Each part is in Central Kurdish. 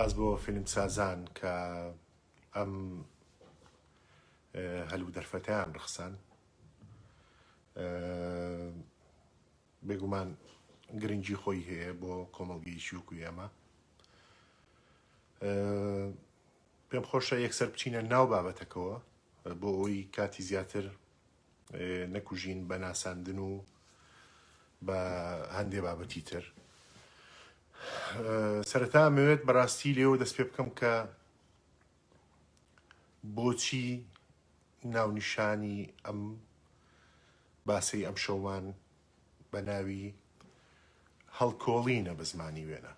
سپاس بۆ فیلمسازان کە ئەم هەل و دەرفەتیان ڕەخسان. بێگومان گرنگی خۆی هەیە بۆ کۆمەڵگەیەکی وەکو ئێمە. پێم خۆشە یەکسەر بچینە ناو بابەتەکەوە بۆ ئەوەی کاتی زیاتر نەکوژین بە ناساندن و بە هەندێ بابەتی تر. سەرەتا ئەمەوێت بەڕاستی لێوە دەست پێ بکەم کە بۆچی ناونیشانی ئەم باسەی ئەم شەومان بە ناوی هەڵکۆڵینە بە زمانی وێنە.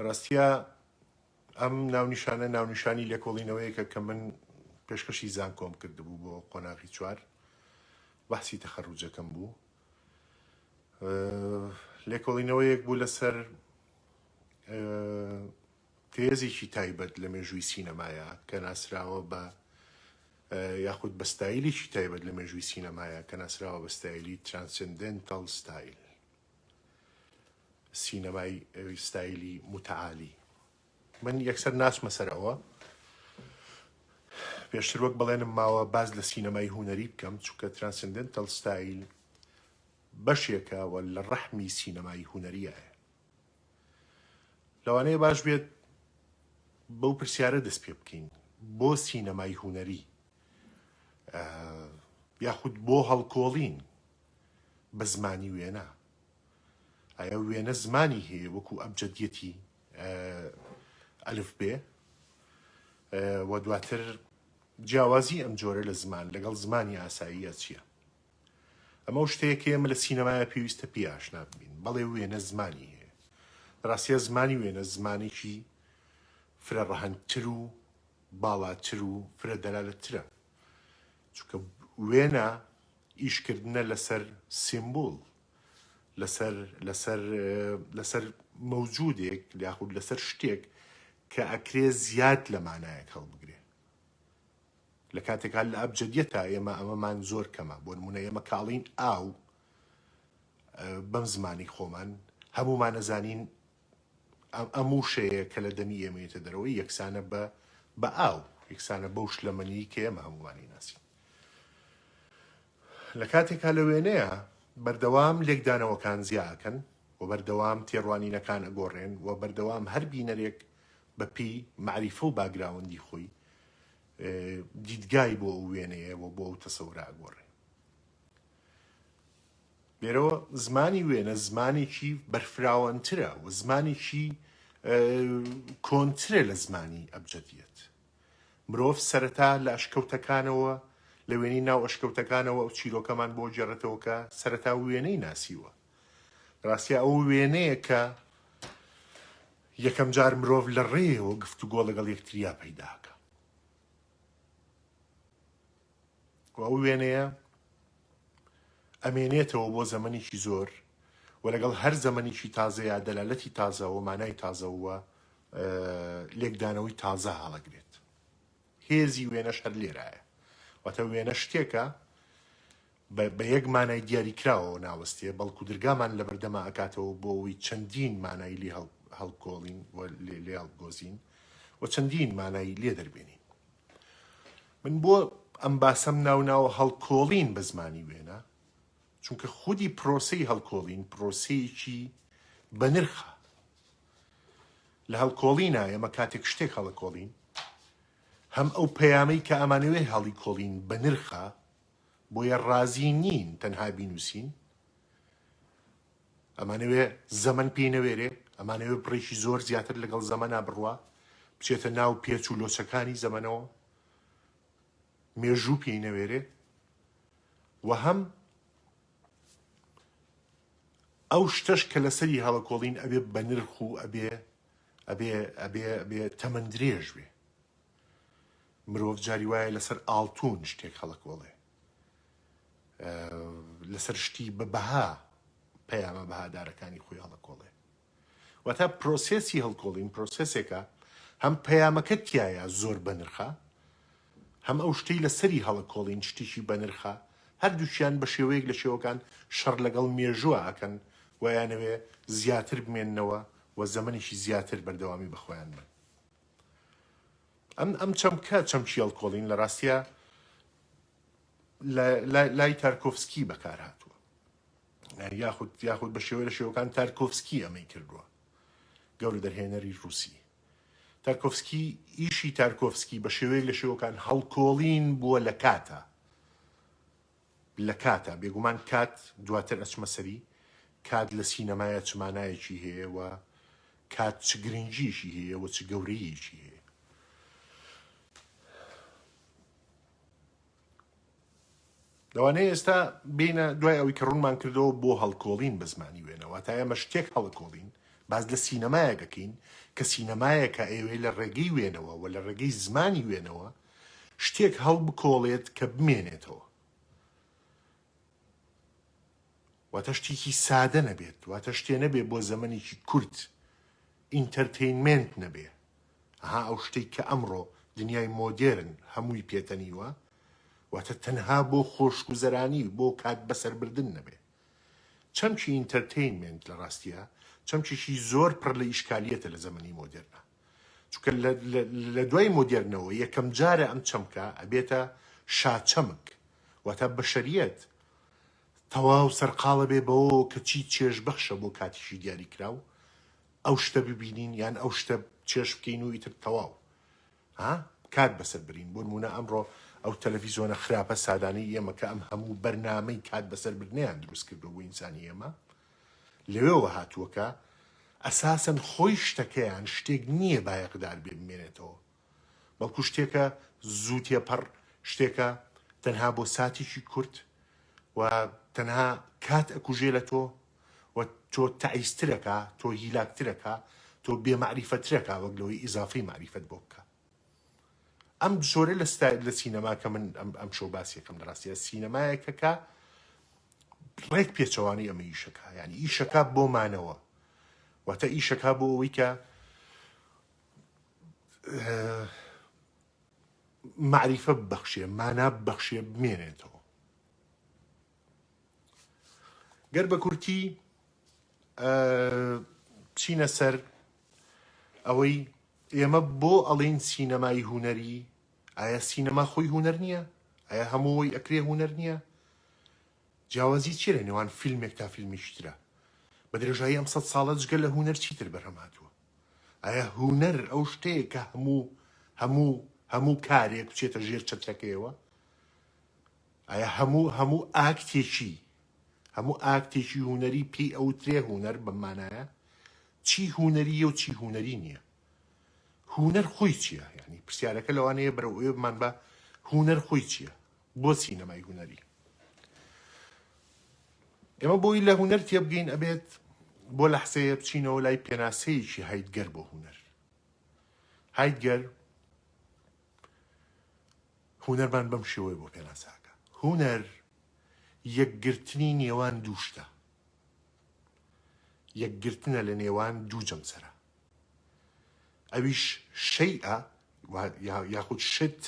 ڕاستیە ئەم ناونیشانە ناونیشانی لێکۆڵینەوەیەکە کە من پێشکەشی زانکۆم کردبوو بۆ قۆناغی چوار بەحسی تەخەروجەکەم بوو. لێکۆڵینەوەیەک بوو لەسەر تێزێکی تایبەت لە مێژووی سینەمایە کە ناسراوە بە یاخود بە ستایلێکی تایبەت لە مێژووی سینەمایە کە ناسراوە بە ستایلی transcendental style سینەمای ستایلی متعالی. من یەکسەر ناچمە سەر ئەوە. پێشتر وەک بەڵێنم ماوە باس لە سینەمای هونەری بکەم، چونکە transcendental style بەشێکە و لە ڕەحمی سینەمای هونەریایە. لەوانەیە باش بێت بەو پرسیارە دەست پێ بکەین، بۆ سینەمای هونەری یاخود بۆ هەڵکۆڵین بە زمانی وێنە؟ ئایا وێنە زمانی هەیە وەکو ئەبجەدیەتی ئەلف بێ و دواتر جیاوازی ئەم جۆرە لە زمان لەگەڵ زمانی ئاساییە چییە؟ ئەمە و شتەیە کە ئێمە لە سینەمایە پێویستە پێی ئاشنا ببین. بەڵێ وێنە زمانی هەیە. ڕاستیە زمانی وێنە زمانێکی فرە ڕەهەندتر و باڵاتر و فرە دەلالەتترە. چونکە وێنە ئیشکردنە لەسەر سیمبول، لەسەر لەسەر لەسەر مەوجودێک یاخود لەسەر شتێک کە ئەکرێ زیاد لە مانایەک هەڵبگرێ. لە کاتێکا لە ئەبجەدیەتا ئێمە ئەمەمان زۆر کەمە. بۆ نمونە ئێمە کاڵین ئاو بەم زمانی خۆمان هەمومان ئەزانین ئەم وشەیە کە لە دەمی ئێمەیەتە دەرەوەی یەکسانە بە بە ئاو، یەکسانە بەو شلەمەنیی کە ئێمە هەمومانی ناسین. لە کاتێکا لە وێنەیە بەردەوام لێکدانەوەکان زیا ئەکەن و بەردەوام تێڕوانینەکان ئەگۆڕێن و بەردەوام هەر بینەرێک بە پێی مەعریفە و باگراوەندی خۆی دیدگای بۆ ئەو وێنەیە و بۆ ئەو تەسەورە ئەگۆڕێ. لێرەوە زمانی وێنە زمانێکی بەرفراوانترە و زمانێکی کۆنترە لە زمانی ئەبجەدیەت. مرۆڤ سەرەتا لە ئەشکەوتەکانەوە، لە وێنەی ناو ئەشکەوتەکانەوە ئەو چیرۆکەمان بۆ گێڕێتەوە کە سەرەتا وێنەی ناسیوە. ڕاستیا ئەو وێنەیە کە یەکەم جار مرۆڤ لە ڕێیەوە گفتوگۆ لەگەڵ یەکتریا پەیداکە. و ئەو وێنەیە ئەمێنێتەوە بۆ زەمەنێکی زۆر و لەگەڵ هەر زەمەنێکی تازەیا دەلالەتی تازە و مانای تازە و لێکدانەوەی تازە هەڵەگرێت. هێزی وێنەش هەر لێرایە. واتە وێنە شتێکە بە یەک مانای دیاریکراوەوە ناوەستێ، بەڵکو درگامان لەبەردەما ئەکاتەوە بۆ ئەوەی چەندین مانای لێ هەڵکۆڵین و لێ هەڵبگۆزین و چەندین مانای لێ دەربێنین. من بۆ ئەم باسەم ناو ناوە هەڵکۆڵین بە زمانی وێنە، چونکە خودی پرۆسەی هەڵکۆڵین پرۆسەیەکی بەنرخە. لە هەڵکۆڵینا ئێمە کاتێک شتێک هەڵەکۆڵین، هەم ئەو پەیامەی کە ئەمانەوێ هەڵیکۆڵین بەنرخە، بۆیە ڕازی نین تەنها بینووسین، ئەمانەوێ زەمەن پێی نەوێرێ، ئەمانەوێ بڕێکی زۆر زیاتر لەگەڵ زەمەنا بڕوا، بچێتە ناو پێچ و لۆچەکانی زەمەنەوە، مێژوو پێی نەوێرێ و هەم ئەو شتەش کە لەسەری هەڵەکۆڵین ئەبێ بە نرخ و ئەبێ ئەبێ ئەبێ ئەبێ تەمەن درێژ بێ. مرۆڤ جاری وایە لەسەر ئاڵتون شتێک هەڵەکۆڵێ، لەسەر شتی بە بەها پەیامە بەهادارەکانی خۆی هەڵەکۆڵێ. واتە پرۆسێسی هەڵکۆڵین پرۆسێسێکە هەم پەیامەکە تیایە زۆر بەنرخە، هەم ئەو شتەی لەسەری هەڵەکۆڵین شتێکی بەنرخە، هەردووکیان بە شێوەیەک لە شێوەکان شەڕ لەگەڵ مێژووە ئەکەن و ئەیانەوێ زیاتر بمێننەوە و زەمەنێکی زیاتر بەردەوامی بە خۆیان بن. ئەم ئەم چەمکە چەمکی هەڵکۆڵین لە ڕاستیا لای تارکۆفسکی بەکار هاتووە یاخود یاخود بە شێوە لە شێوەکان تارکۆفسکی ئەمەی کردووە گەورە دەرهێنەری ڕووسی تارکۆفسکی ئیشی تارکۆفسکی بە شێوەیەک لە شێوەکان هەڵکۆڵین بووە لە کاتە لە کاتە بێگومان کات دواتر ئەچمە سەری کات لە سینەمایە چ مانایەکی هەیە و کات چ گرنگیەکی هەیە و چ گەورەیەکی هەیە. لەوانەیە ئێستا بینە دوای ئەوەی کە ڕوونمان کردەوە بۆ هەڵکۆڵین بە زمانی وێنەوە تا ئێمە شتێک هەڵکۆڵین باز لە سینەمایەک ئەکەین کە سینەمایەکە ئەیەوێ لە ڕێگەی وێنەوە و لە ڕێگەی زمانی وێنەوە شتێک هەڵبکۆڵێت کە بمێنێتەوە واتە شتێکی سادە نەبێت واتە شتێ نەبێ بۆ زەمەنێکی کورت entertainment نەبێ ئەها ئەو شتەی کە ئەمڕۆ دنیای مۆدێرن هەمووی پێتەنیوە واتە تەنها بۆ خۆشگوزەرانی بۆ کات بەسەربردن نەبێ چەمکی entertainment لە ڕاستیە چەمکێکی زۆر پڕ لە ئیشکالیەتە لە زەمەنی مۆدێرنا چونکە لە دوای مۆدێرنەوە یەکەم جارە ئەم چەمکە ئەبێتە شاچەمک واتە بەشەریەت تەواو سەرقاڵە بێ بەوە کە چی چێژبەخشە بۆ کاتیشی دیاریکراو ئەو شتە ببینین یان ئەو شتە چێژ بکەین و ئیتر تەواو ها کات بەسەر برین بۆ نمونە ئەمڕۆ ئەو تەلەفیزۆنە خراپە سادانەی ئێمە کە ئەم هەموو بەرنامەی کات بەسەر بردنیان دروست کردو بۆ ئینسانی ئێمە لەوێوە هاتووە کە ئەساسەن خۆی شتەکەیان شتێک نییە بایەخدار بێ بمێنێتەوە بەڵکو شتێکە زوو تێپەڕ شتێکە تەنها بۆ ساتێکی کورت و تەنها کات ئەکوژێ لە تۆ و تۆ تەعیسترەکە تۆ هیلاکترەکە تۆ بێمەعریفەترەکە وەک لەوەی ئیزافەی مەعریفەت بۆ بکە ئەم جۆرە لە ستایل لە سینەما کە من ئەم ئەم شەو باسیەکەم لە ڕاستیە سینەمایەکە کە ڕێک پێچەوانەی ئەمە ئیشەکە یعنی ئیشەکە بۆ مانەوە واتە ئیشەکە بۆ ئەوەی کە معریفە ببەخشێ مانا ببەخشێ بمێنێتەوە گەر بە کورتی بچینە سەر ئەوەی ئێمە بۆ ئەڵێین سینەمای هونەری ئایا سینەما خۆی هونەر نییە؟ ئایا هەمووی ئەکرێ هونەر نییە؟ جیاوازی چییە لە نێوان فیلمێک تا فیلمێکی ترە؟ بە درێژایی ئەم سەد ساڵە جگە لە هونەر چیتر بەرهەم هاتووە؟ ئایا هونەر ئەو شتەیە کە هەموو هەموو هەموو کارێک بچێتە ژێر چەترەکەیەوە؟ ئایا هەموو هەموو ئاکتێکی هەموو ئاکتێکی هونەری پێی ئەوترێ هونەر بەم مانایە؟ چی هونەرییە و چی هونەری نییە؟ هونەر خۆی چییە؟ یعنی پرسیارەکە لەوانەیە بەرەو ئەوێ بمان بە هونەر خۆی چییە؟ بۆ سینەمای هونەری ئێمە بۆی لە هونەر تێبگەین ئەبێت بۆ لەحسەیە بچینەوە لای پێناسەیەکی هایدگەر بۆ هونەر هایدگەر هونەرمان بەم شێوەیە بۆ پێناساکە هونەر یەکگرتنی نێوان دوو شتە یەکگرتنە لە نێوان دوو جەمسەرە ئەویش شەیئە یاخود شت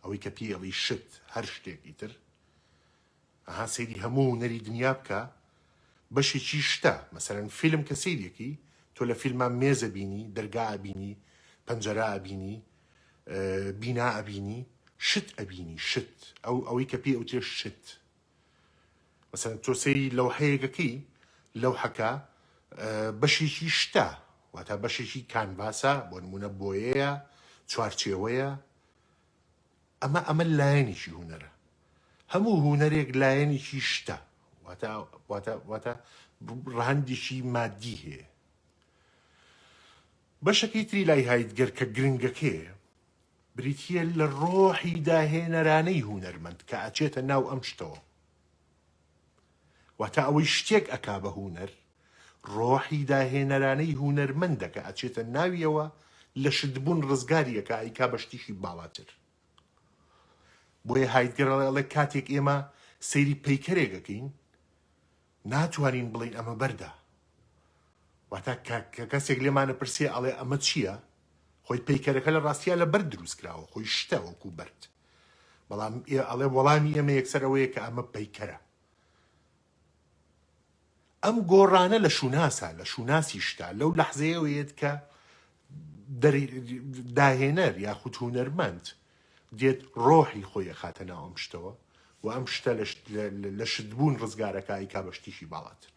ئەوەی کە پێی ئەڵی شت هەر شتێک ئیتر ئەها سەیری هەموو هونەری دنیا بکە بەشێکی شتە مەسەرەن فیلم کە سەیرێکی تۆ لە فیلما مێزە بینی دەرگا ئەبینی پەنجەرە ئەبینی بینا ئەبینی شت ئەبینی شت ئەو ئەوەی کە پێی ئەوترێ شت مەسەلەن تۆ سەیری لەوحەیەک ئەکەی لەوحەکە بەشێکی شتە واتە بەشێکی کانڤاسە بۆ نمونە بۆیەیە چوارچێوەیە ئەمە ئەمە لایەنێکی هونەرە هەموو هونەرێک لایەنێکی شتە واتە واتە واتە ڕەهەندێکی مادی هەیە بەشەکەی تری لای هایدگەر کە گرنگەکەیە بریتییە لە ڕۆحی داهێنەرانەی هونەرمەند کە ئەچێتە ناو ئەم شتەوە. واتە ئەوەی شتێک ئەکا بە هونەر، ڕۆحی داهێنەرانەی هونەرمەندە کە ئەچێتە ناویەوە لە شتبوون ڕزگاری ئەکا ئەیکا بە شتێکی باڵاتر. بۆیە هایدگەر ئەڵێ ئەڵێ کاتێک ئێمە سەیری پەیکەرێک ئەکەین ناتوانین بڵێین ئەمە بەردە. واتە کە کەسێک لێمانە پرسێ ئەڵێ ئەمە چییە؟ خۆی پەیکەرەکە لە ڕاستیا لە بەرد دروست کراوە خۆی شتە وەکو بەرد بەڵام ئەڵێ وەڵامی ئێمە یەکسەر ئەوەیە کە ئەمە پەیکەرە. ئەم گۆڕانە لە شوناسە، لە شوناسی شتە، لەو لەحزەیەوە یەت کە داهێنەر یاخود هونەرمەند دێت ڕۆحی خۆی ئەخاتە ناو ئەم شتەوە و ئەم شتە لە شتبوون ڕزگارەکە ئەیکا بە شتێکی باڵاتر.